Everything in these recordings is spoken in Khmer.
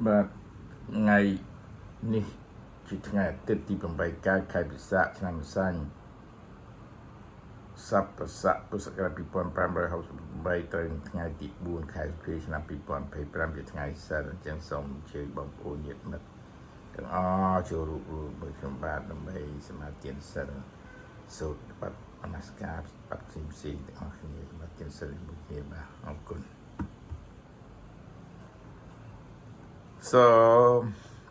បាទថ្ងៃនេះជាថ្ងៃអាទិត្យទី8កើតខែពិសាខឆ្នាំម្សាញ់សប្បស័កពុទ្ធសករាជ2568ត្រូវនឹងថ្ងៃទី4ខែសុភាឆ្នាំ2025ជាថ្ងៃសៅរ៍អញ្ចឹងសូមអញ្ជើញបងប្អូនញាតិមិត្តទាំងអស់ចូលរួមរួមមួយខ្ញុំបាទដើម្បីសមាទានសីលសូត្របទនមស្ការបទផ្សេងផ្សេងៗទាំងអស់គ្នាសមាទានសីលជាមួយគ្នាបាទអរគុណ សូម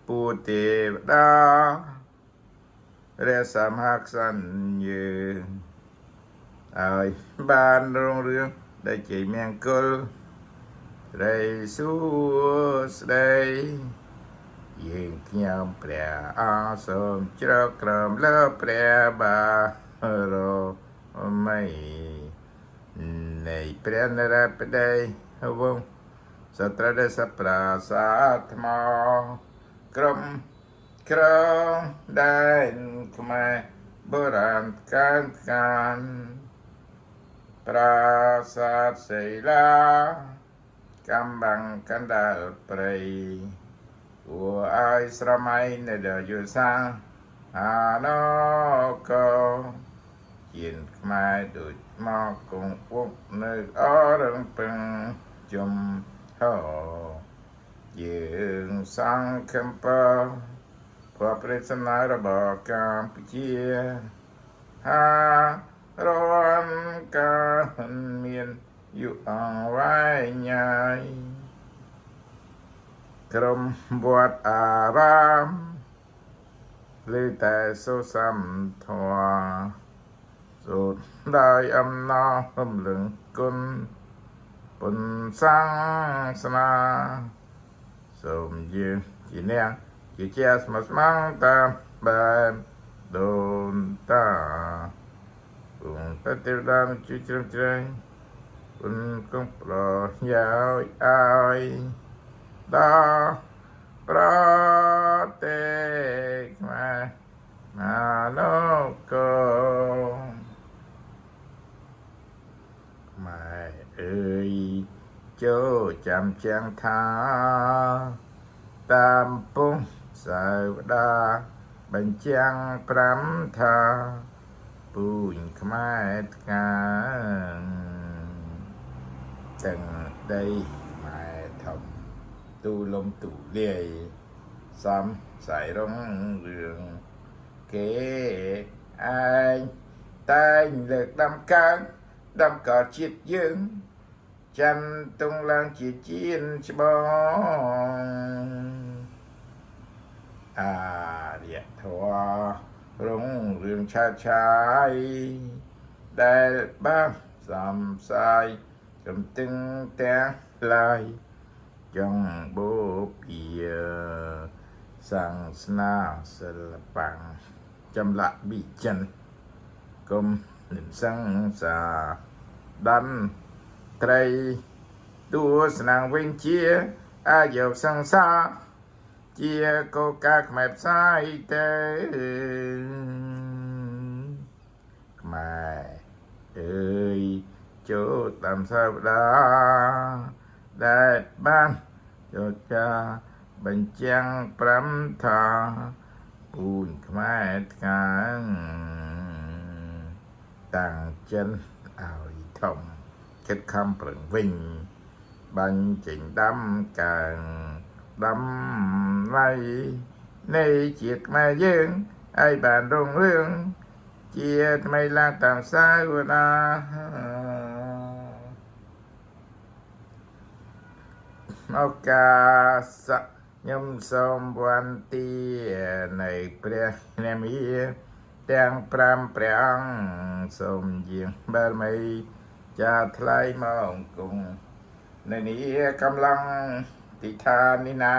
ពូទេវតារក្សាមហាក្សត្រយើងឲ្យបានរុងរឿងដែលជាមង្គលស្រីសួស្តីយើងខ្ញុំព្រះអង្គសូមជ្រកក្រោមលើព្រះបារមីនៃព្រះនរបតីវង្ស សត្រដេសប្រាសាទថ្មក្រុមក្រងដែនខ្មែរបុរាណកានកានប្រាសាទសិលាកំបាំងកណ្ដាលព្រៃគួរឲ្យស្រមៃនៅដល់យុសាអាណកោជាខ្មែរដូចមកគង់ពុកនៅអរឹងពឹងជំហយើងសង្ឃឹមពព្រោះព្រះសំណើរបស់កម្ពុជាហារំកាមានយុអង្វែងញ៉ាយក្រុមវត្តអារាមឬតែសូសំធម៌សូត្រដោយអំណររំលឹងគុណពុនសាសនាសូមយើងជាអ្នកជាជាស្មោះស្ម័គ្រតាមបែបដូនតាគង់តែទេវតាជួយជ្រោមជ្រែងគុណគង់ប្រយោជន៍ឲ្យដល់ប្រទេសខ្មែរណាលោកខ្មែរអើយចូលចាំចាំងថាតាមពុំសាវតាបញ្ចាំងប្រាំថាពូជខ្មែរថ្កាងទាំងដីខ្មែរធំទូលំទូលាយសំសៃរុងរឿងគេឯងតែងលើកដំកើងដំកជាតិយើងចាំទងឡើងជាជៀនច្បងអារយធម៌រុងរឿងឆាតឆាយដែលបានសំសាយកំទឹងទាំងឡាយចង់បូព៌ាសាសនាសិល្បាំងចម្លាក់វិចិនគុំនិសង្សាដាន់ត្រីទស្សនាវិញជាអាយុសង្សារជាកោកាខ្មែរផ្សាយទៅខ្មែរអើយចូលតាមសាវតាដែលបានចូលចាបញ្ចាំងប្រាំថាពូនខ្មែរថ្កាងតាំងចិនឲ្យធំគិតខំប្រឹងវិញបាញ់ចេញដាំកើងដាំឡៃនៃជាតិខ្មែរយើងឲ្យបានរុងរឿងជាថ្មីឡើងតាមសាវតាឱកាសខ្ញុំសូមវន្តានៃព្រះនាមាទាំង5ព្រះអង្គសូមយាងបារមីចាថ្លៃមកគង់នៅនេះកំឡុងទីឋាននេះណា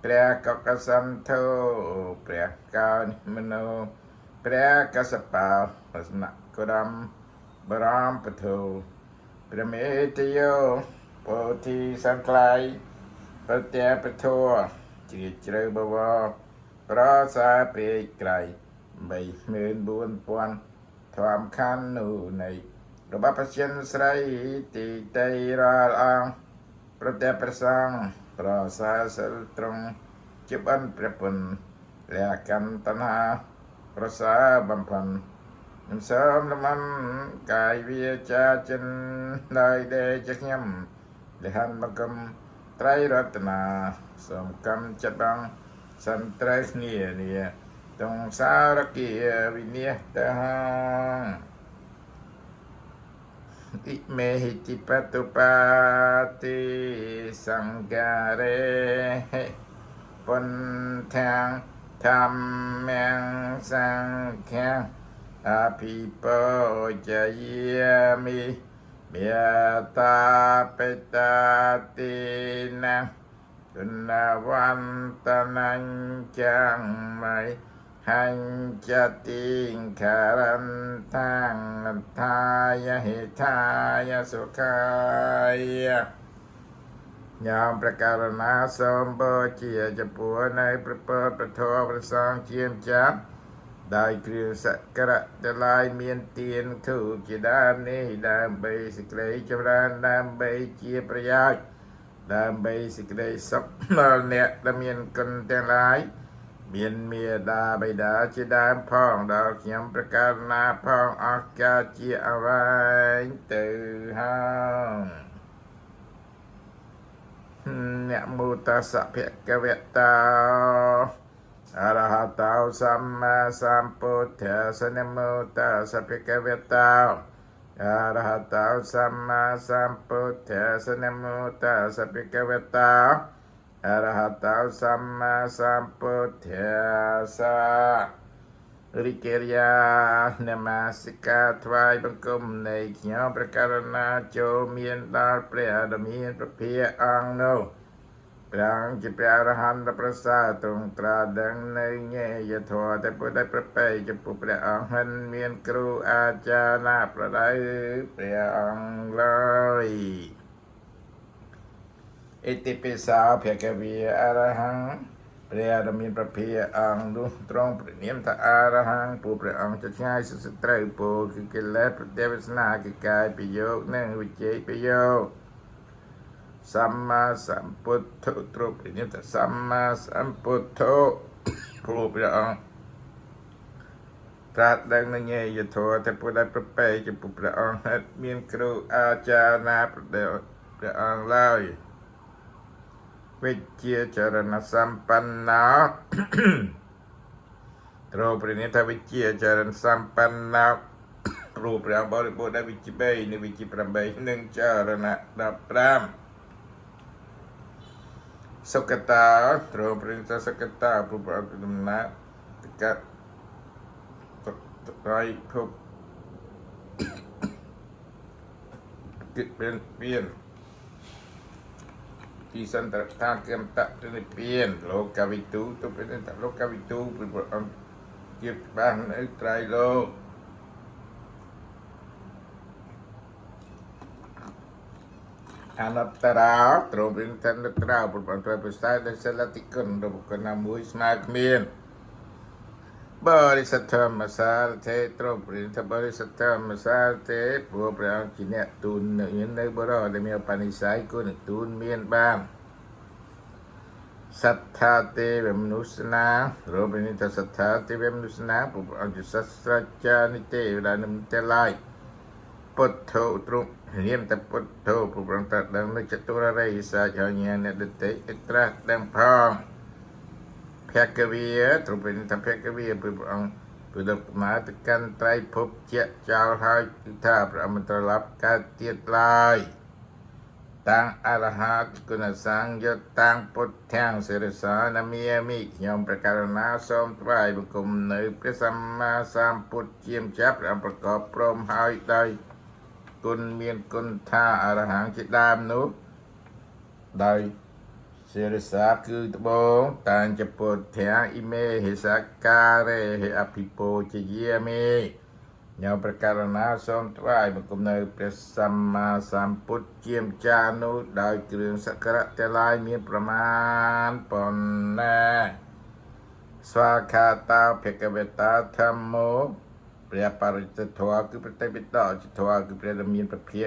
ព្រះកកសន្ធោព្រះកោណមនោព្រះកសបោសនករមបរមពធោព្រះមេតយោពោធិសង្ក្លៃប្រទះពធជ្រាជ្រៅបវរប្រសាព្រាយក្រៃ34000ធម្មខណ្ឌនោះនៃរបស់ប្រសិនស្រីទីតីរាល់អង្គប្រទះប្រសង្ឃ ប្រសើរសិលត្រង់ជាបិណ្ឌព្រះពុនលះកម្មតណ្ហាប្រសើរបំផិនខ្ញុំសូមលំអកាយវាចាចិនដោយដេចខ្ញុំលហនមកំត្រៃរតនាសូមកម្មចិត្តបងសន្ត្រៃគ្នានាទងសារគាវិនិច្ឆតហង อิเมหิจิปตุปาติสังการเรปุนทังธรรมังสังฆังอภิปจยมิเมตตาปตาตินะคุณวันตนัญจังไมหัญจติงคารันทังทายหิทายสุขายะញោមប្រការណាសូមបូជាចំពោះនៅព្រះពុទ្ធព្រះធម៌ព្រះសង្ឃជាម្ចាស់ដោយគ្រឿងសក្ការៈទាំងឡាយមានទានធូបជាដើមនេះដើម្បីសេចក្តីចម្រើនដើម្បីជាប្រយោជន៍ដើម្បីសេចក្តីសុខដល់អ្នកដែលមានគុណទាំងឡាយមានមេដាបិតាជាដើមផងដល់ខ្ញុំប្រការណាផងអស់កាលជាអវែងទៅហើយ នមោតស្សៈភគវតោអរហតោសម្មាសម្ពុទ្ធស្សនមោតស្សៈភគវតោអរហតោសម្មាសម្ពុទ្ធស្សនមោតស្សៈភគវតោអរហតោសម្មាសម្ពុទ្ធស្សរិកិរិយានមស្ការថ្វាយបង្គំនៃខ្ញុំប្រការណាចូលមានដល់ព្រះដ៏មានព្រះភិយអង្គនោះព្រះអង្គជាព្រះអរហន្តប្រសើរទ្រង់ត្រាស់ដឹងនៅញេយធម៌តែពុទ្ធប្រពៃចំពោះព្រះអង្គមិនមានគ្រូអាចារ្យណាប្រដៅព្រះអង្គឡើយឥតិពិសោភគវីអរហង្គព្រះដ៏មានព្រះភិយអង្គនោះទ្រង់ព្រះនាមថាអរហង្គពួកព្រះអង្គជាឆ្ងាយសុសត្រូវពោលគឺកិលេសប្រទេវាសនាគឺកាយប្រយោគនិងវិជ័យប្រយោគសម្មាសម្ពុទ្ធទ្រង់ព្រះនាមថាសម្មាសម្ពុទ្ធព្រោះព្រះអង្គត្រាស់ដឹងនៅញេយធម៌តែពុទ្ធប្រពៃចំពោះព្រះអង្គហេតុមានគ្រូអាចារ្យណាប្រដេព្រះអង្គឡើយវិជ្ជាចរណសម្បណ្ណោ ទ្រង់ព្រះនាមថាវិជ្ជាចរណសម្បណ្ណោព្រោះព្រះអង្គបរិបូរណ៍ដោយវិជ្ជា3និងវិជ្ជា8និងចរណៈ15សុគតាទ្រង់ព្រះនាមថាសុគតាព្រោះព្រះអង្គដំណាក់តកត្រៃភពគិតเป็นเปลี่ยนទីសន្តរតាកម្មតនិព្វានលោកវិទូទុព្រះនាមថាលោកវិទូព្រោះព្រះអង្គជាច្បាស់នៅត្រៃលោក អនុត្តរោទ្រង់ព្រះអនុត្តរោព្រះអង្គប្រសើរដោយសិលតិគុណរបស់កណាមួយស្មើគ្មានបរិសុទ្ធធម្មសារទេទ្រង់ព្រះធបរិសុទ្ធធម្មសារទេព្រោះព្រះអង្គជាអ្នកទូននៅបរិដែលមានបនិស័យគុណទូនមានបានសត្ថាទេវមនុស្សនារោបនិតសត្ថាទេវមនុស្សនាព្រោះព្រះអង្គជាសាស្ត្រាចារ្យនិទេវតានិតឡាយ ពុទ្ធោទ្រង់នាមតែពុទ្ធោព្រោះព្រះអង្គត្រាស់ដឹងនៅចតុរារិយសច្ចញ្ញាណដតិត្រាស់ដឹងផងភគវីទ្រង់เป็นថាភគវីព្រោះព្រះអង្គព្រោះដល់មកទៅកាន់ត្រៃភពជាចោលហើយគឺថាព្រះអង្គមិនត្រឡប់កើតទៀតឡើយតាំងអរហន្តគុណសង្យតាំងពុទ្ធាំងសិរសានមាមិខ្ញុំប្រការណាសូមថ្វាយបង្គំនៅព្រះសម្មាសម្ពុទ្ធជាម្ចាស់ព្រះអង្គប្រកបព្រមហើយដោយ គុណមានគុណថាអរហង្គជាដើមនោះដោយសិរសាគឺត្បូងតាំងចពុទ្ធាអ៊ីមេហិសការេហិអភិពោជយាមេញោប្រការណាសូមថ្វាយបង្គំនៅព្រះសម្មាសម្ពុទ្ធជាម្ចាស់នោះដោយគ្រឿងសក្ការៈទាំងឡាយមានប្រមាណប៉ុណ្ណាស្វាខាតោភគវតាធម្មោ ព្រះបរិទ្ធធម៌គឺប្រតិបត្តិជាធម៌គឺព្រះដ៏មានប្រភិយ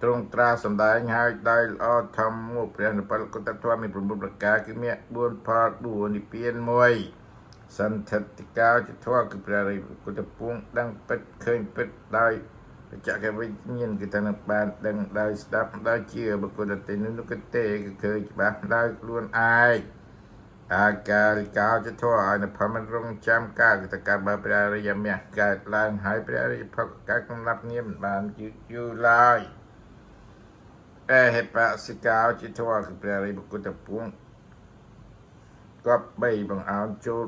ទ្រង់ត្រាសម្ដែងហើយដោយល្អធម្មមួយព្រះនុពលគុណធម៌មាន9ប្រការគឺមាន4ផល4និព្វាន1សន្ធិតិកាជាធម៌គឺព្រះរិគុណពងដឹងពិតឃើញពិតដោយបច្ចកវិញ្ញាណគឺថានឹងបានដឹងដោយស្ដាប់ដោយជាបុគ្គលទេនោះគឺទេគឺឃើញច្បាស់ដោយខ្លួនឯងអាកាលិកោជាធម៌ឲ្យនៅផលមិនរងចាំការគឺតកម្មបើព្រះរិយមគ្គកើតឡើងហើយព្រះរិយភក្កើតកំឡាប់នាមមិនបានយឺតយូរឡើយអេហេបសិកោជាធម៌គឺព្រះរិយបុគ្គលតពួងគប្បីបង្អោនចូល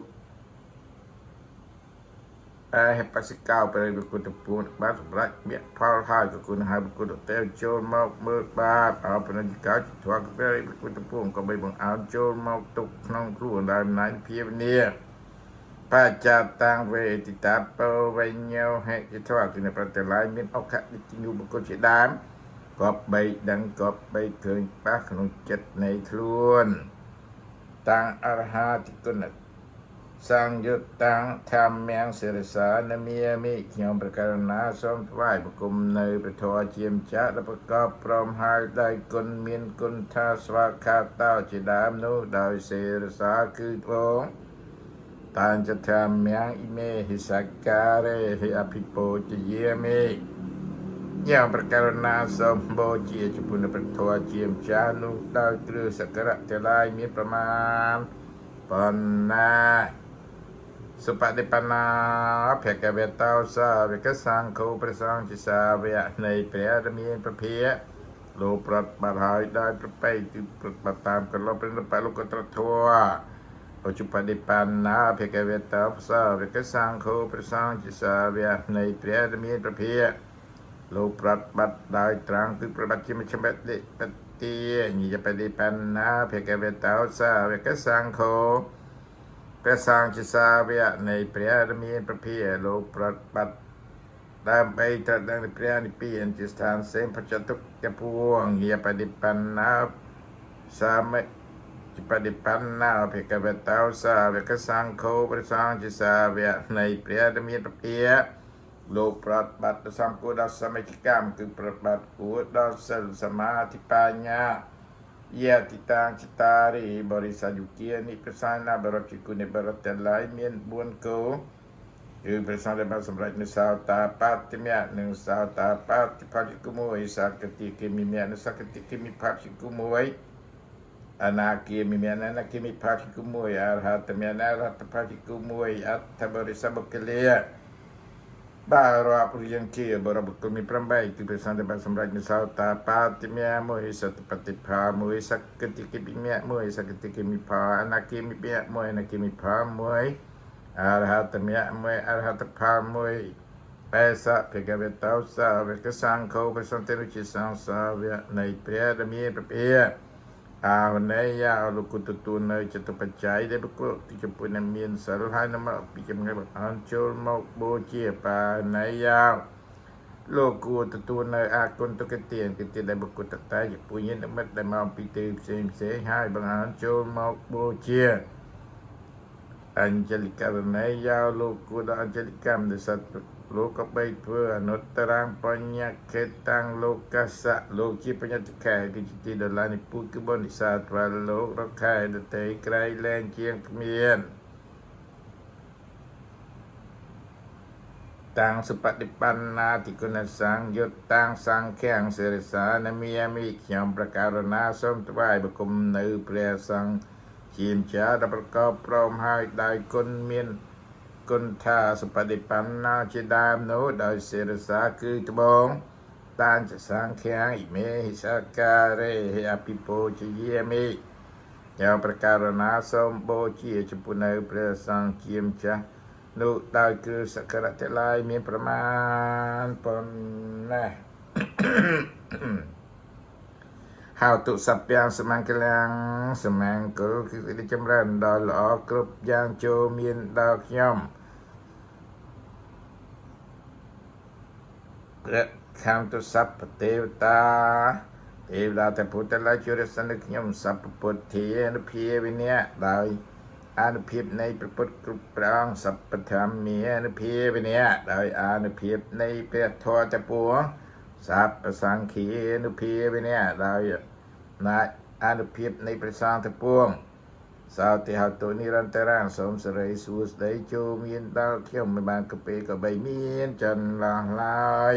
អេហេបសិកោព្រះរិយបុគ្គលតពួងបានសម្រេចមគ្គផលហើយក៏គុណហើយបុគ្គលតេចូលមកមើលបាបអបនិកោជាធម៌គឺព្រះរិយបុគ្គលតពួងក៏បីបង្អោនចូលមកទុកក្នុងខ្លួនដោយអំណាចភាវនា បច្ចតាំងវេទិតាបវញ្ញោហេជាធម៌គឺនៅប្រតិឡាយមានអខនិញ្ញបុគ្គលជាដើមគប្បីដឹងគប្បីឃើញប៉ះក្នុងចិត្តនៃខ្លួនតាំងអរហាតិគុណសង្យុត្តតាំងធម្មំសិរសានមាមិខ្ញុំប្រកាសណាសូមថ្វាយបង្គំនៅព្រះធម៌ជាម្ចាស់ដែលប្រកបព្រមហើយដោយគុណមានគុណថាស្វាខាតោជាដើមនោះដោយសិរសាគឺត្បូង តាញ្ចធម្មំអ៊ីមេហិសក្ការេហិអភិពោជយាមិយ៉ាងប្រកាសណាសូមបូជាចំពោះព្រះធម៌ជាម្ចាស់នោះដោយគ្រឿងសក្ការៈទាំងឡាយមានប្រមាណប៉ុណ្ណាសុបតិបណ្ណាភគវតោសាវកសង្ឃោព្រះសង្ឃជាសាវកនៃព្រះរាមានប្រភាលោកប្រតិបត្តិហើយដោយប្រពៃគឺប្រតិបត្តិតាមកលព្រះនិព្វានលោកត្រធម៌ ឧជបតិបណ្ណាភគវតោសាវកសង្ឃោព្រះសង្ឃជាសាវកនៃព្រះរាមានប្រភាលោកប្រតិបត្តិដោយត្រង់គឺប្រតិបត្តិជាមជ្ឈិមបតិបត្តិញាយបតិបណ្ណាភគវតោសាវកសង្ឃោព្រះសង្ឃជាសាវកនៃព្រះរាមានប្រភាលោកប្រតិបត្តិដើម្បីត្រាស់ដឹងព្រះនិព្វានជាស្ថានសេមបច្ចតុកពួងញាបតិបណ្ណាសាមិបតិបណ្ណាភិក្ខវតោសាវកសង្ឃោព្រះសង្ឃជាសាវកនៃព្រះរាមានប្រភាលោកប្រតិបត្តិសំគួរដល់សមិទ្ធកម្មគឺប្រតិបត្តិគួរដល់សិលសមាធិបញ្ញាយតិតាងចតារិបរិសយុគានិប្រសានាបរតិគុណបរតទាំងឡាយមាន4គោគឺព្រះសង្ឃដែលបានសម្រេចនូវសោតាបតិមៈនិងសោតាបតិផលគុមួយសកតិគិមិមៈនិងសកតិគិមិផលគុមួយអនាគាមិមៈនិងអនាគាមិផលគុមួយអរហត្តមៈនិងអរហត្តផលគុមួយអដ្ឋបរិសបុគ្គលា បាទរាប់រៀងជាបរិបុគ្គលមាន8គឺព្រះសង្ឃដែលបានសម្រេចនូវសោតាបតិមៈមួយសតបតិផលមួយសកតិគិមិមៈមួយសកតិគិមិផលអនាគាមិមៈមួយអនាគាមិផលមួយអរហត្តមៈមួយអរហត្តផលមួយបេសៈភិក្ខវតោសាវកសង្ឃោព្រះសង្ឃទេជាសង្សាវៈនៃព្រះរាមាប្រភាអាវនេយាលោកទទួលនៅចតុបច្ច័យដែលបុគ្គលទីចំពោះអ្នកមានសិលហើយនមកពីចម្ងាយបង្អន់ចូលមកបូជាបាណយាលោកគួរទទួលនៅអាគុណទុក្កទានគឺទានដែលបុគ្គលតតែចំពោះញាតិមិត្តដែលមកពីទីផ្សេងផ្សេងហើយបង្អន់ចូលមកបូជាអញ្ជលិករណីយាលោកគួរដល់អញ្ជលិកម្មដែលសត្វលោកក៏បីធ្វើអនុត្តរាំបញ្ញខេតាំងលោកសៈលោកជាបញ្ញតិខែគឺជាទីដុល្លារនិពុគឺបនិសាទវលោករខែដតេក្រៃលែងជាងគ្មាន តាំងសុបតិបណ្ណាតិគុណសង្យុត្តតាំងសង្ឃាំងសិរិសានមាមិខ្ញុំប្រកាសណាសូមថ្វាយបង្គំនៅព្រះសង្ឃជាម្ចាស់ដែលប្រកបព្រមហើយដោយគុណមានគុណថាសុបតិបណ្ណាជាដើមនោះដោយសិរិសាគឺត្បូងតានចសង្ឃាំងអ៊ីមេហិសការេហិអភិពោជយាមិខ្ញុំប្រកាសណាសូមបូជាចំពោះនៅព្រះសង្ឃជាម្ចាស់នោះដោយគ្រឿងសក្ការៈទាំងឡាយមានប្រមាណប៉ុណ្ណេះ ហៅទុសព្យ៉ាងសមង្គលាំងសមង្គលគឺសេចក្តីចម្រើនដល់ល្អគ្រប់យ៉ាងចូលមានដល់ខ្ញុំព្រះខំទុសព្វទេវតាទេវតាទាំងពុទ្ធឡាជួយរក្សានៅខ្ញុំសព្វពុទ្ធានុភាវិនៈដោយអានុភាពនៃព្រះពុទ្ធគ្រប់ព្រះអង្គសព្វធម្មានុភាវិនៈដោយអានុភាពនៃព្រះធម៌ទាំងពួង សព្វសង្ឃានុភាវនេះដោយណាចអនុភាពនៃព្រះសង្ឃទាំងពួងសោតិហតុនិរន្តរាំងសូមសិរីសួស្តីចូលមានដល់ខ្ញុំមិនបានកពេលក៏បីមានចន្លោះឡើយ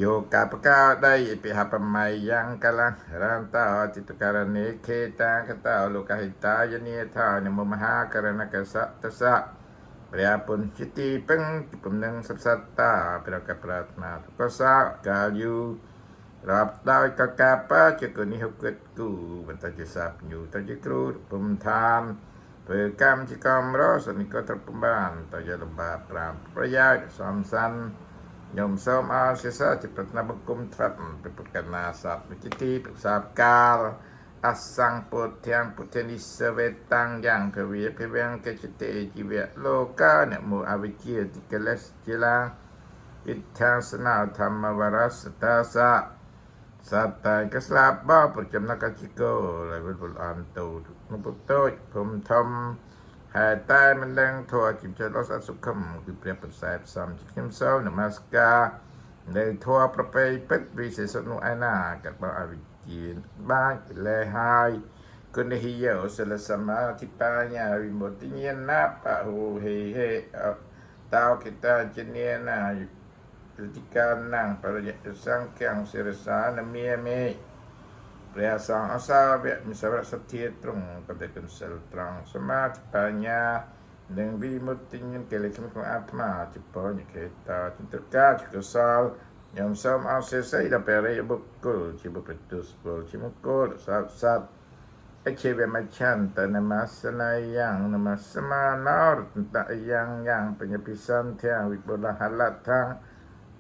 យោកបកោដីពិហបមៃយ៉ាងកលរន្តោจิตករណេខេតាកតោលោកហិតាយនេថានមមហាករណកសតសៈព្រះពុទ្ធជាទីពឹងពំនឹងសពសត្តាព្រះកប្រាថ្នាកុសលកាលយូរាប់ដោយកកាបជាគុនិហគិតគូបន្តជាសាពញូតជាគ្រូពុំឋានធ្វើកម្មជាកំរសនិកត្រពំបានតជាលំបាប្រាំប្រយោជន៍សំសានខ្ញុំសូមអរសរជាប្រាថ្នាបង្គំត្រាត់ព្រះពុទ្ធកណាសពវិទីប្រសាកាលអសង្ពុទ្ធាំពុទ្ធនិសវេតាំងយ៉ាងភវិភវំកចតិជីវៈលោកានមោអវិជ្ជាតិកលសជាឡាិទ្ធាសនាធម្មវរសតាសៈសត្វតែកស្លាបបប្រចំណកจิកោលវិបុលអន្តោនុពុតូចភុំធំហេតុតែមិនដឹងធម៌ជីមចិត្តអសសុខំគឺព្រះប្រសើរផ្សំជាខ្ញុំសូមនមស្ការនៅធម៌ប្រពៃពិតវិសេសនោះឯណាកាត់បើអវិជ្ជាបានកិលេសហើយគុណហិយោសិលសមាធិបញ្ញវិមុតតិញ្ញាណបហូហេហេតោកិតាជនេណាទិកានំបរិយសង្ឃំសិរសានមេមេព្រះសង្ឃអសាវៈមិសវៈសទ្ធាត្រង់កតេគុណសិលត្រង់សមាធិបញ្ញានិងវិមុតតិញ្ញាណកិលេសក្នុងអាត្មាជាបញ្ញកេតាចន្ទកាចកុសលខ្ញុំសូមអរសេសីដល់ព្រះរិយបុគ្គលជាបុព្វទុសពលជាមង្គលសត្វសត្វអេជវមច្ឆន្តនមសនយ៉ាងនមស្មាណរតយ៉ាងយ៉ាងបញ្ញពិសន្ធាវិបុលហលដ្ឋា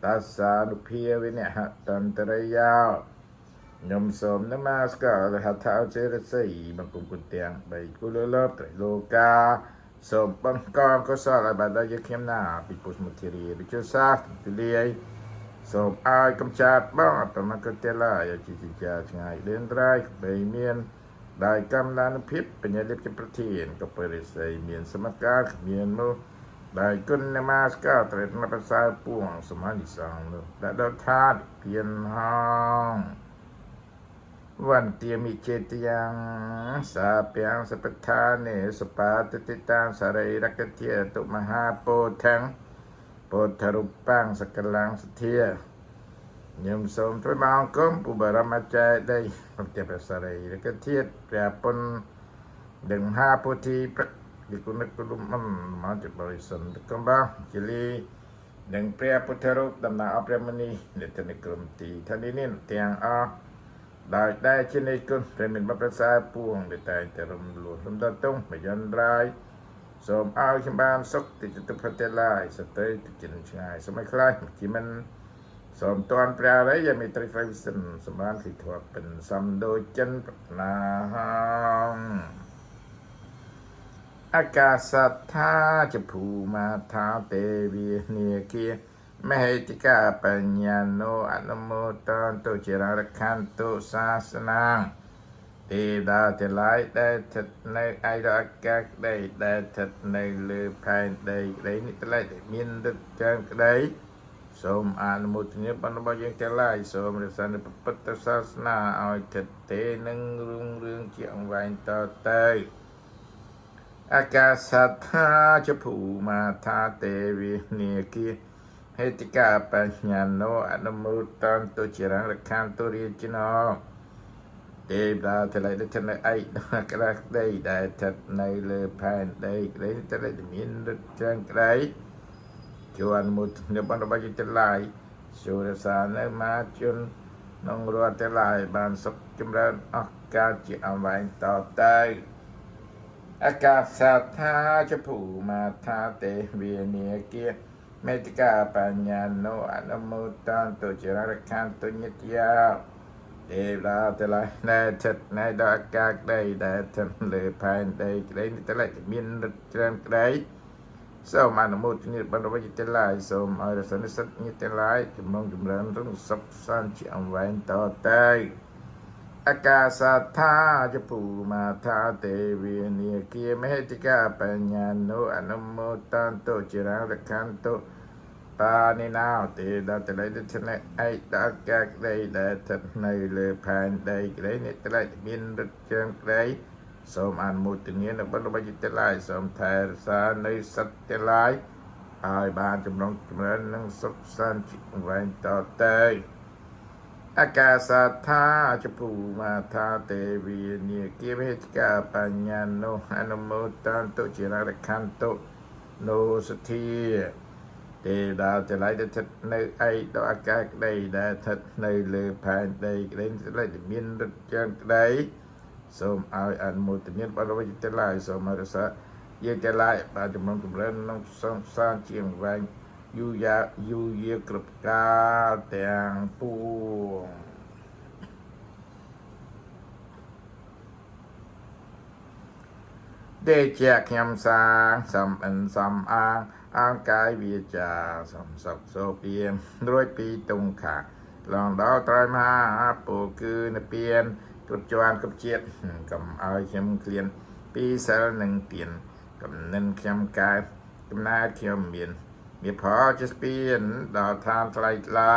តាសានុភាវិនហតន្តរយោខ្ញុំសូមនមស្ការរហថោចេរសីបង្គំគុណទាំងបីគុលលបត្រៃលោកាសូមបង្កកុសលឲ្យបានដល់យើងខ្ញុំណាពីពុទ្ធមុធិរាវិជ្ជាសាស្ត្រទលាយសូមឲ្យកំចាត់បងអបមកទេឡាយជាជាឆ្ងាយលឿនត្រៃបីមានដោយកម្មលានុភាពបញ្ញាលិបជាប្រធានកបរិស័យមានសមការគ្មាននោះដោយគុណនមស្ការត្រេតនប្រសើរពួងសមានិសងនោះដែលដល់ថាតពៀនហងវន្ទាមិចេតយ៉ាងសាពាំងសពដ្ឋានេសបាតតិតាំងសរីរកធាតុមហាពោធិងពុទ្ធរូបាំងសកលੰសធាខ្ញុំសូមថ្វាយបង្គំពុបរមចេតីព្រះសរីរកធាតុព្រះពុននិងមហាពុទ្ធិប្រកិគុណគុលមមជាបរិសន្ធកំបាជលីនិងព្រះពុទ្ធរូបតំណាងអព្រះមុនីនិតនិក្រុមទីឋានីនេះទាំងអស់ដោយដែលជានៃគុណព្រះមានបប្រសើរពួងដែលតែងតែរំលួសរំដតុងមយន្តរាយសូមឲ្យខ្ញុំបានសុខតិចទុផតឡាយសតិតិចិនឆ្ងាយសូមឲ្យខ្លាចជាមិនសូមតនព្រះរិយមេត្រីហ្វៃសិនសម្បានទិធពិនសំដូចចិនប្រាថ្នាហងអាកាសដ្ឋាចភូមាថាទេវិនិគាមហេតិកាបញ្ញណោអនុមោទន្តជារខន្តុសាសនាងទេវតាទាំងឡាយដែលស្ថិតនៅឯរអាកាសក្តីដែលស្ថិតនៅលើផែនដីក្តីនេះទាំងឡាយដែលមានឫទ្ធិច្រើនក្តីសូមអនុមោទនាបុណ្យរបស់យើងទាំងឡាយសូមរក្សានូវពុទ្ធសាសនាឲ្យស្ថិតទេនឹងរុងរឿងជាអង្វែងតទៅអាកាសដ្ឋាចភូមាថាទេវិនិគាហេតិកាបញ្ញណោអនុមោទន្តជារខន្តុរាជណោទេវតាទាំងឡាយដែលស្ថិតនៅឯក្រាស់ក្តីដែលស្ថិតនៅលើផែនដីក្តីទាំងឡាយដែលមានឫទ្ធិច្រើនក្តីជួនមុទនិបុណ្យរបស់យើងទាំងឡាយសូរសានៅមាជនក្នុងរដ្ឋទាំងឡាយបានសុខចម្រើនអស់កាលជាអង្វែងតទៅអាកាសដ្ឋាចភូមាថាទេវិនិគាមេតិកាបញ្ញណោអនុមោទន្តជារខន្តុញតិយាទេវតាទាំងឡាយដែលស្ថិតនៅដល់អាកាសក្តីដែលស្ថិតលើផែនដីក្តីនេះទាំងឡាយមានឫទ្ធិច្រើនក្តីសូមអនុមោទនាបុណ្យរបស់យើងទាំងឡាយសូមឲ្យរក្សានិស្សិតញាតិទាំងឡាយចម្រុងចម្រើនរុងសុខសាន្តជាអង្វែងតទៅអាកាសដ្ឋាចភូមាថាទេវិនិគាមហេតិកាបញ្ញណោអនុមោទន្តជារខន្តុ តានេះណៅទេដល់តលៃទៅឆ្នេះឯដល់កាក្តីដែលស្ថិតនៅលើផែនដីក្តីអ្នកតលៃមានរឹតជើងក្តីសូមអនុមោទនានៅបុណ្យរបស់ចិត្តឡាយសូមថែរក្សានៅសត្វទាំងឡាយឲ្យបានចម្រុងចម្រើននិងសុខសាន្តជាវែងតទៅ អាកាសថាចភូមាថាទេវីនាគាមហេតកាបញ្ញានោអនុមោទន្តុជារខន្តុនោសធាទេដល់ចល័យដែលស្ថិតនៅឯដល់អាកាសក្តីដែលស្ថិតនៅលើផែនដីក្តីចល័យដែលមានរឹតជើងក្តីសូមឲ្យអនុមោទនាបរិវត្តឡាយសូមឲ្យរក្សាយើងចល័យបានចំនួនចម្រើនក្នុងសង្សារជាងវែងយូរយ៉ាយូរយាគ្រប់កាលទាំងពួង ដេជាខ្ញុំសាងសំអិនសំអាងអាងកាយវាចាសំសុខសូពៀមរួចពីទុងខាឡងដល់ត្រៃមហាពោគឺនិព្វានគ្រប់ជាន់គ្រប់ជាតិកុំឲ្យខ្ញុំឃ្លានពីសិលនិងទានកំនិនខ្ញុំកែកំណើតខ្ញុំមានមានផលជាស្ពានដល់ឋានថ្លៃថ្លា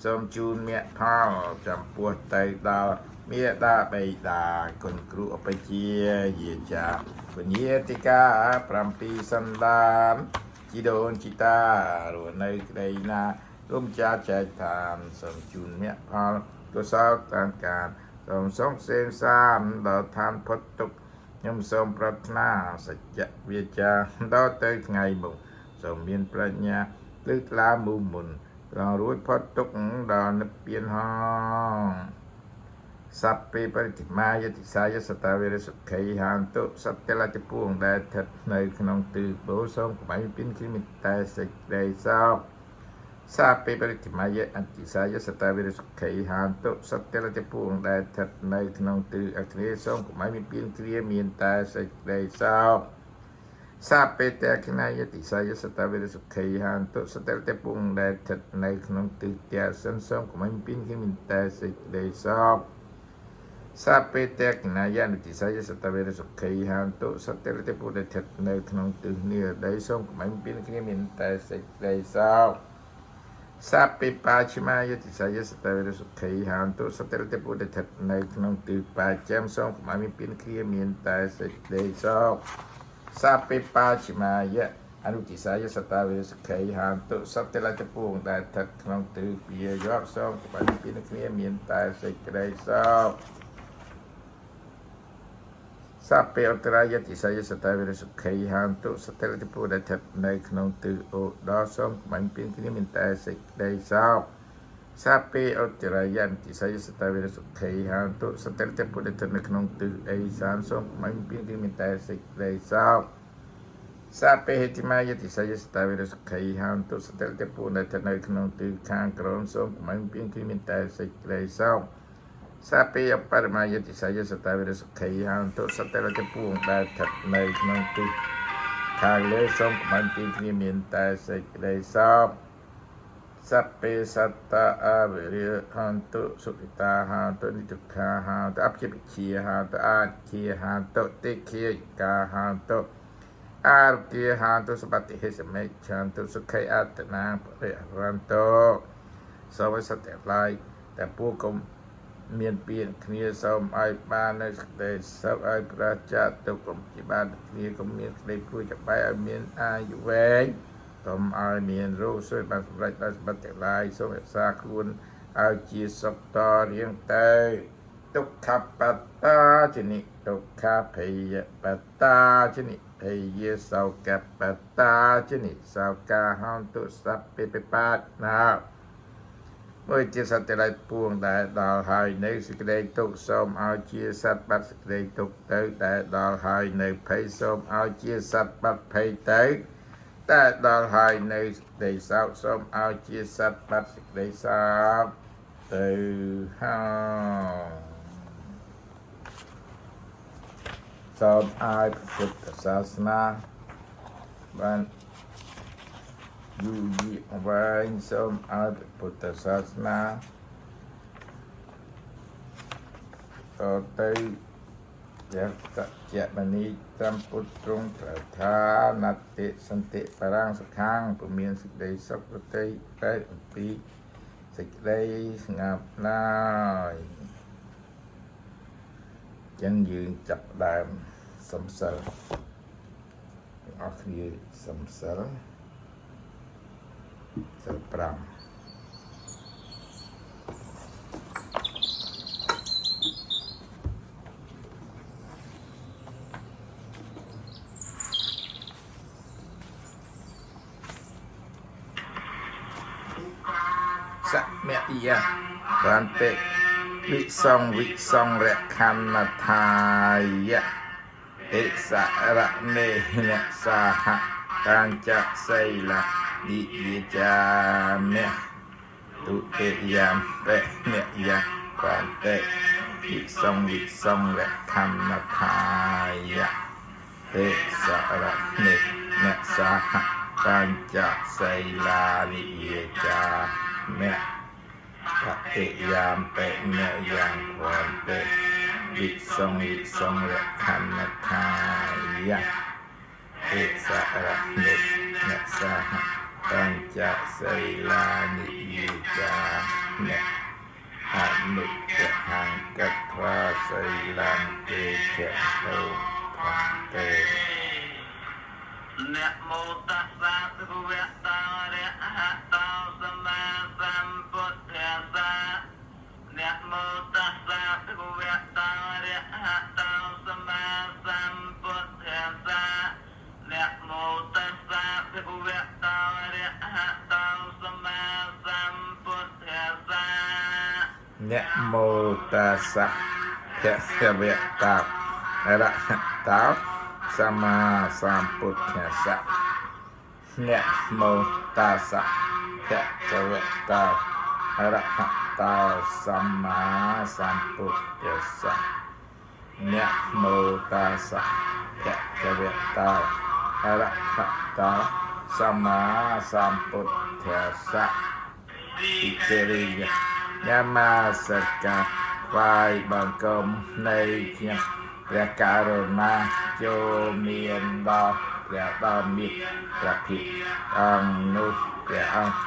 សូមជូនមគ្គផលចំពោះទៅដល់មេដាបៃតាគុណគ្រូអបជាយាចាពញាតិកា7សន្តានជីដូនជីតារស់នៅក្តីណារួមចាចែកឋានសូមជូនមគ្គផលកុសលតាមការសូមសុខសេមសានដល់ឋានផុតទុក្ខខ្ញុំសូមប្រាថ្នាសច្ចវាចាដល់ទៅថ្ងៃមុខសូមមានប្រាជ្ញាលើកឡាមុមុនដល់រួចផុតទុក្ខដល់និព្វានហង សព្វេបរិតិមាយតិសាយសតាវេរសុខីហាន្តុសត្វលតិពួងដែលស្ថិតនៅក្នុងទិសបូសូមកុំឲ្យមានគ្មានតែសេចក្តីសោកសព្វេបរិតិមាយអតិសាយសតាវេរសុខីហាន្តុសត្វលតិពួងដែលស្ថិតនៅក្នុងទិសអគ្នីសូមកុំឲ្យមានគ្រាមានតែសេចក្តីសោកសព្វេតេខណយតិសាយសតាវេរសុខីហាន្តុសត្វលតិពួងដែលស្ថិតនៅក្នុងទិសទសិនសូមកុំឲ្យមានគ្រាមានតែសេចក្តីសោក សពេតេកណាយានុតិសាយសតវេរសុខីហាន្តុសត្វតិពុទ្ធិនៅក្នុងទិសនេះដីសូមកុំឲ្យមានគ្នាមានតែសេចក្តីសោកសពេបាឈមាយតិសាយសតវេរសុខីហាន្តុសត្វតិពុទ្ធិនៅក្នុងទិសបាចាំសូមកុំឲ្យមានគ្នាមានតែសេចក្តីសោកសពេបាឈមាយអនុតិសាយសតវេរសុខីហាន្តុសត្វតិពុទ្ធដែលស្ថិតក្នុងទិសពាយសូមកុំឲ្យមានគ្នាមានតែសេចក្តីសោក សព្វេអន្តរាយតិសយសតវេរសុខីហាន្តុសតិលតិពុដែលស្ថិតនៅក្នុងទិសឧត្តរសូមក្បាញ់ពីគ្នាមានតែសេចក្តីសោកសព្វេអន្តរាយតិសយសតវេរសុខីហាន្តុសតិលតិពុដែលស្ថិតនៅក្នុងទិសអេសានសូមក្បាញ់ពីគ្នាមានតែសេចក្តីសោកសព្វេហេតិមាយតិសយសតវេរសុខីហាន្តុសតិលតិពុដែលស្ថិតនៅក្នុងទិសខាងក្រោមសូមក្បាញ់ពីគ្នាមានតែសេចក្តីសោក សពេអបរមយតិសាយសតវេរសុខីហាន្តុសតរតិពួងដែលស្ថិតនៅក្នុងទិសខាងលើសូមកុំឲ្យពីគ្នាមានតែសេចក្តីសោកសព្វេសត្តាអវិរិយហន្តុសុខិតាហន្តុនិទុក្ខាហន្តុអភិភិជាហន្តុអាគាហន្តុតិគាកាហន្តុអារគាហន្តុសបតិហេសមេឆន្តុសុខីអត្តនាបរិរន្តុសូមឲ្យសត្វទាំងឡាយតែពួកកុំ មានពៀនគ្នាសូមឲ្យបាននៅសេចក្តីសុខឲ្យប្រជាទុកកុំជាបានគ្នាកុំមានក្តីព្រួយចបែឲ្យមានអាយុវែងកុំឲ្យមានរោគសុខបានសម្រេចដោយសម្បត្តិទាំងឡាយសូមរក្សាខ្លួនឲ្យជាសុខតរៀងទៅទុក្ខបត្តាចនិទុក្ខភយបត្តាចនិភយសោកបត្តាចនិសោកាហន្តុសព្វេបបាតណា មួយជាសត្វទាំងឡាយពួងដែលដល់ហើយនៅសេចក្តីទុក្ខសូមឲ្យជាសត្វបាត់សេចក្តីទុក្ខទៅដែលដល់ហើយនៅភ័យសូមឲ្យជាសត្វបាត់ភ័យទៅតែដល់ហើយនៅសេចក្តីសោកសូមឲ្យជាសត្វបាត់សេចក្តីសោកទៅហើយសូមឲ្យពុទ្ធសាសនាបានយូរយៀវែងសូមឲ្យពុទ្ធសាសនាតទៅ ព្រះសច្ចមនីសម្ពុទ្ធទ្រង់ត្រាស់ថានតិសន្តិបរាំងសុខាំងពុំមានសេចក្តីសុខប្រតិបែកអំពីសេចក្តីស្ងប់ឡើយចឹងយើងចាប់ផ្ដើមសំសិលទាំងអស់គ្នាសំសិលសិល5សមយៈបានតិវិសងវិសងរខណ្ឌថាយៈតិសរណេនសហកាញ្ចសីលនិយចាមៈទុតិយំបេនយៈបានតិវិសងវិសងរខណ្ឌថាយៈតិសរណេនសហកាញ្ចសីលានិយចាមៈ តតិយាមបេនយ៉ាងវន្តិវិសងវិសងរខណ្ឌថាយៈតិសរនិនសហបញ្ចសីលានិយចាមៈអនុពហង្កត្វាសីលំទេចតោភន្តិ នមោតស្សៈភគវៈតោអរហតោសម្មាសម្ពុទ្ធស្សៈនមោតស្សៈភគវៈតោអរហតោសម្មាសម្ពុទ្ធស្សៈនមោតស្សៈភគវៈតោអរហតោសម្មាសម្ពុទ្ធស្សៈ នមោតស្សៈភគវៈតោអរហតោសម្មាសម្ពុទ្ធស្សៈ នមោតាសៈភគវៈតោអរហតោសម្មាសម្ពុទ្ធស្សៈនមោតាសៈភគវៈតោអរហតោសម្មាសម្ពុទ្ធស្សៈ ពិជរិយញមាសកាថ្វាយបង្គំនៃខ្ញុំព្រះករុណាចូលមានដល់ព្រះដ៏មានព្រះភិក្ខអង្គនោះព្រះអង្គ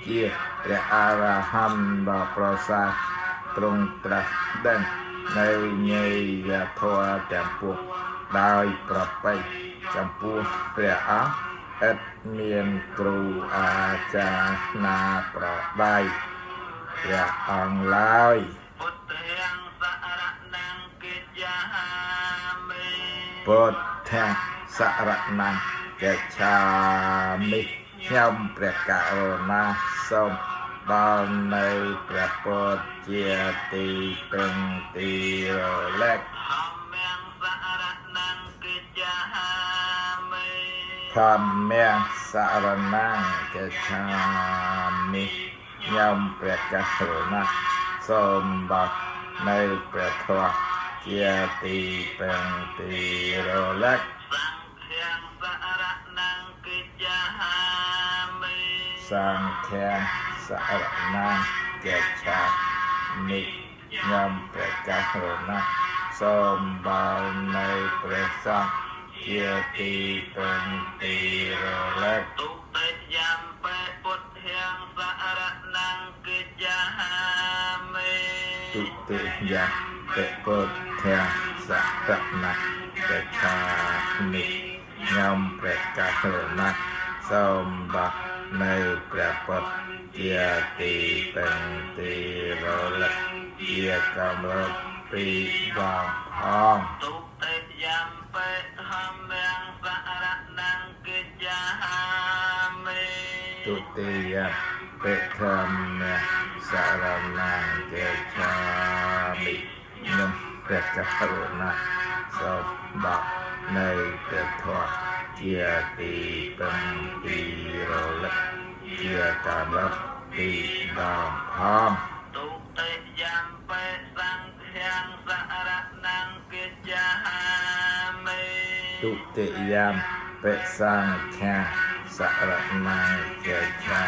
ជាព្រះអរហន្តដ៏ប្រសើរទ្រង់ត្រាស់ដឹងនៅញយធម៌ទាំងពួងដោយប្រពៃចំពោះព្រះអង្គឥតមានគ្រូអាចារ្យណាប្រដៃព្រះអង្គឡើយ ពុទ្ធាំសរណង្កិយាមិ ពុទ្ធាសរណង្កិច្ឆាមិខ្ញុំព្រះករុណាសូមដល់នៅព្រះពុទ្ធជាទីពឹងទីរលឹក ធម្មំសរណង្កិយាមិ ធម្មសរណង្កិច្ឆាមិខ្ញុំព្រះករុណាសូមដល់នៅព្រះធម៌ជាទីពឹងទីរលឹក សង្ឃាំសរណង្កិយាមិ សង្ឃាសរណង្កិច្ឆាមិខ្ញុំព្រះករុណាសូមដល់នៅព្រះសង្ឃជាទីពឹងទីរលឹក ទុតិយំបេពុទ្ធាំសរណង្កិយាមិ ទុតិយតិពុទ្ធាសរណកិច្ឆាមិខ្ញុំព្រះករុណាសូមដល់នៅព្រះពុទ្ធជាទីពឹងទីរលឹកជាកម្រិតពីដងផង ទុតិយំបេធម្មំសរណង្កិយាមិ ទុតិយតិធម្មសរណង្កិច្ឆាមិខ្ញុំព្រះករុណាសូមដល់នៅព្រះធម៌ជាទីពឹងទីរលឹកជាកម្រិតពីដងផង ទុតិយំបេសង្ឃាំសរណង្កិយាមិ ទុតិយំបិសង្ឃាសរណង្កិច្ឆា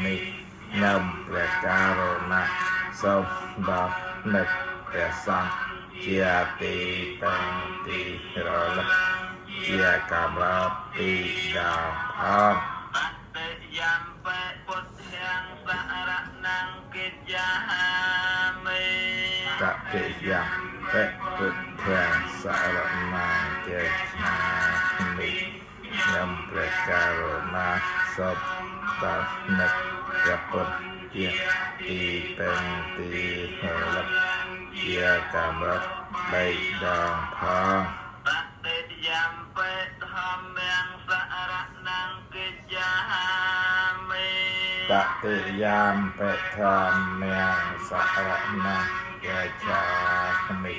មិខ្ញុំព្រះករុណាសូមដល់នឹកព្រះសង្ឃ ជាទីពឹងទីរលឹកជាកំឡោពីដងផង តតិយំបិពុទ្ធាំសរណង្កិយាមិ តតិយំបិពុទ្ធាំសរណង្កិច្ឆាមិខ្ញុំព្រះករុណាសូមដល់នឹកព្រះពុទ្ធជាទីពឹងទីរលឹកជាកំឡោបីដងផង តតិយំបិធម្មំសរណង្កិយាមិ តតិយាមបិធម្មំសរណង្កិច្ឆាមិ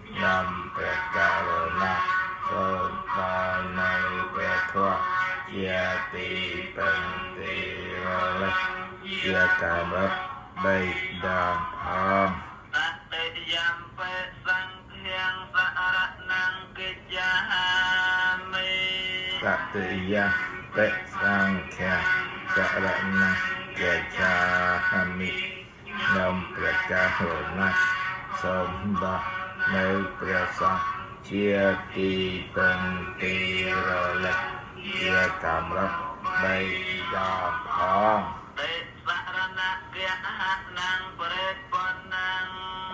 ខ្ញុំព្រះករុណាសូមដល់នៅព្រះធម៌ជាទីពឹងទីរលឹកជាកំឡោបីដងផង តតិយំបិសង្ឃាំសរណង្កិយាមិ តតិយាបិសង្ឃាសរណង្កិច្ឆាមិខ្ញុំព្រះករុណាសូមដល់នៅព្រះសង្ឃជាទីពឹងទីរលឹកជាកំឡោបីដងផង តិសរណគហណੰបរិបុណ្ណੰ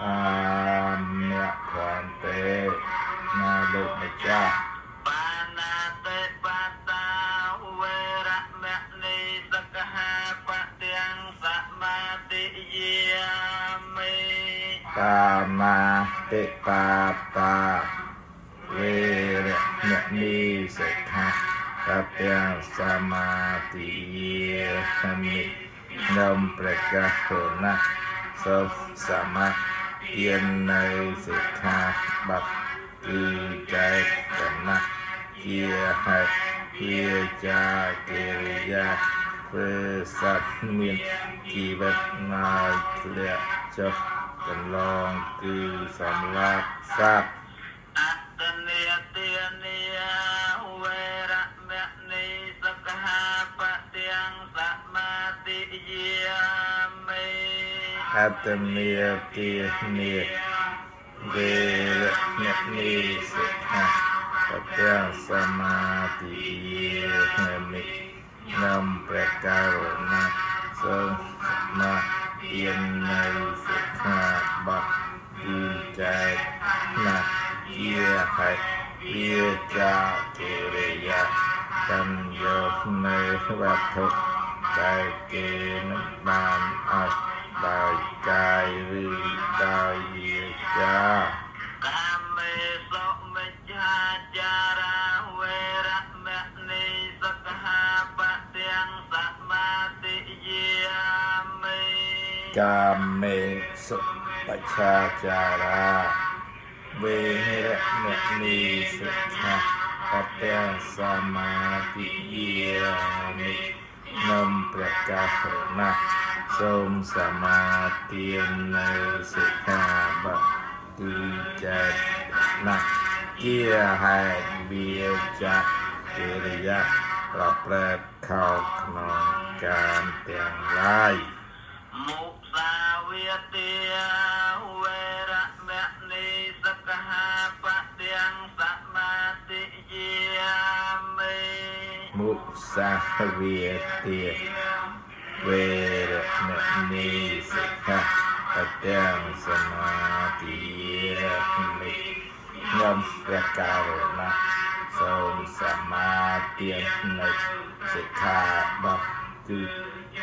អាមៈភន្ទេណាលោកម្ចាស់ បាណាតិបាតាវេរមណីសកហាបទាំងសមាទិយាមិ បាណាតិបាតាវេរមណីសិក្ខាបទាំងសមាទិយាមិខ្ញុំព្រះករុណាសូមសមាទាននៅសិក្ខាបទគឺចេតនាជាហេតុជាចាកិរិយាធ្វើសត្វមានជីវិតមកធ្លាក់ចុះកន្លងគឺសម្លាប់សត្វ អត្តនេទានាវេរមណីសកហាបទាំងសមាទិយាមិ អត្តមេទានាវេរមណីសិក្ខាបទាំងសមាទិយាមិនំព្រះករុណាសូមសមាទាននៅសិក្ខាបទគឺចេតនាជាហេតុវាចាកិរិយាតំយកនៅវត្ថុដែលគេនឹងបានឲ្យដោយកាយឬដោយវាចា កាមេសុមិច្ឆាចារាវេរមណីសកហាបទាំងសមាទិយាមិ កាមេសុបច្ឆាចារាវេរមណីសិក្ខាបទាំងសមាទិយាមិនំព្រះករុណាសូមសមាទាននៅសិក្ខាបទគឺចេតនាជាហេតុវាចាកិរិយាប្រព្រឹត្តខោក្នុងកាមទាំងឡាយ មុសាវាទាវេរមណីសកហាបទាំងសមាទិយាមិ មុសាវាទាវេរមណីសិក្ខាបទាំងសមាទិយាមិខ្ញុំព្រះករុណាសូមសមាទាននៅសិក្ខាបទគឺ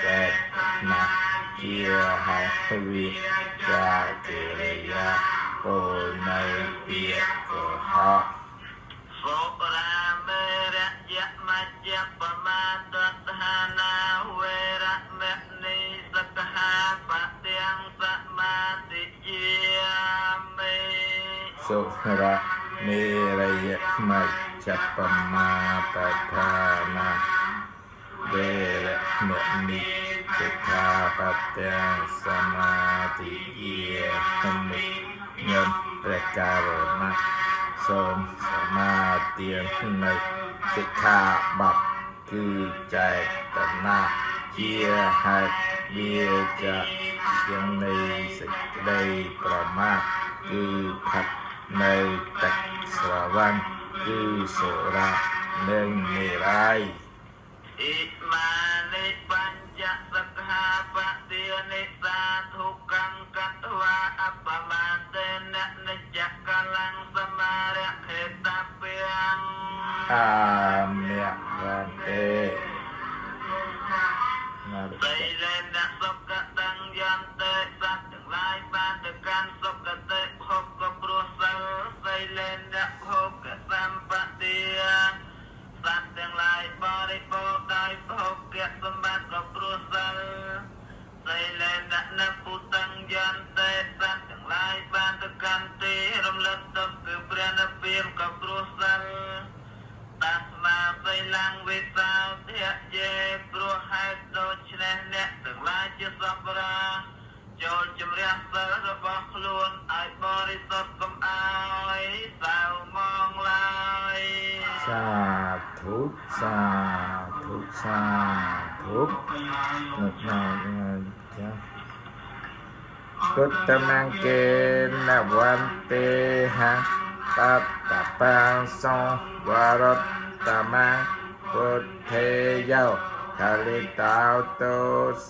ចេតនាជាហេតុវាចាកិរិយាពោលនៅពាក្យកុហក សុរាមេរយមជ្ជបមាទដ្ឋានាវេរមណីសកហាបទាំងសមាទិយាមិ សុរៈមេរយមជ្ជបមាបដ្ឋានាវេរមណីសិក្ខាបទាំងសមាទិយាមិខ្ញុំព្រះករុណាសូមសមាទាននៅសិក្ខាបទគឺចេតនាជាហេតុវាចាយ៉ាងនៃសេចក្តីប្រមាទគឺផឹក នៅទឹកស្រវឹងគឺសុរានិងមេរ័យ អ៊ិមានិបញ្ចសក្ខាបទានិសាធុកੰកត្វាអបមាទេននិច្ចកលੰសមារខេតពាំង អាមៈវន្ទេណារ សីលេនសុគតੰយន្តិសត្វទាំងឡាយបានទៅកាន់សុគតិភពក៏ព្រោះសិលសីលេនភោគសម្បទាសត្វទាំងឡាយបរិបូរណ៍ដោយភោគសម្បត្តិក៏ព្រោះសិលសីលេននពុតੰយន្តិសត្វទាំងឡាយបានទៅកាន់ទីរំលឹកទុកគឺព្រះនិព្វានក៏ព្រោះសិល តាស្មាសីលੰវិសោធៈយេព្រោះហេតុដូច្នេះអ្នកទាំងឡាយជាសប្បុរសចូលជំរះសិលរបស់ខ្លួនឲ្យបរិសុទ្ធកុំឲ្យសៅមងឡើយ សាធុសាធុសាធុនុណាចាទុត្តមង្កេនវន្ទេហបតបាសងវរតមង្ពុទ្ធេយោខលិតោតោ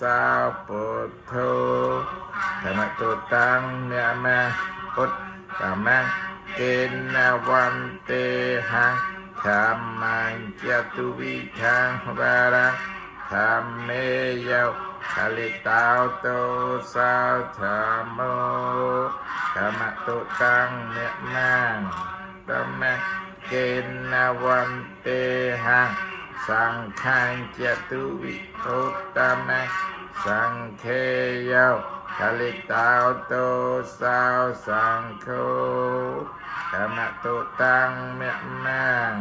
សោពុទ្ធោធម្មតុតាំងអ្នកមពុទ្ធតមង្កេនវន្ទេហធម្មញ្ចតុវិធាងវរៈធម្មេយោខលិតោតោសោធម្មោធម្មតុតាំងអ្នកមាងតមង្កេនវន្ទេហសង្ឃញ្ចតុវិឧត្តមសង្ឃេយោខលិតោតោសោសង្ឃោធម្មតុតាំងអ្នកមាង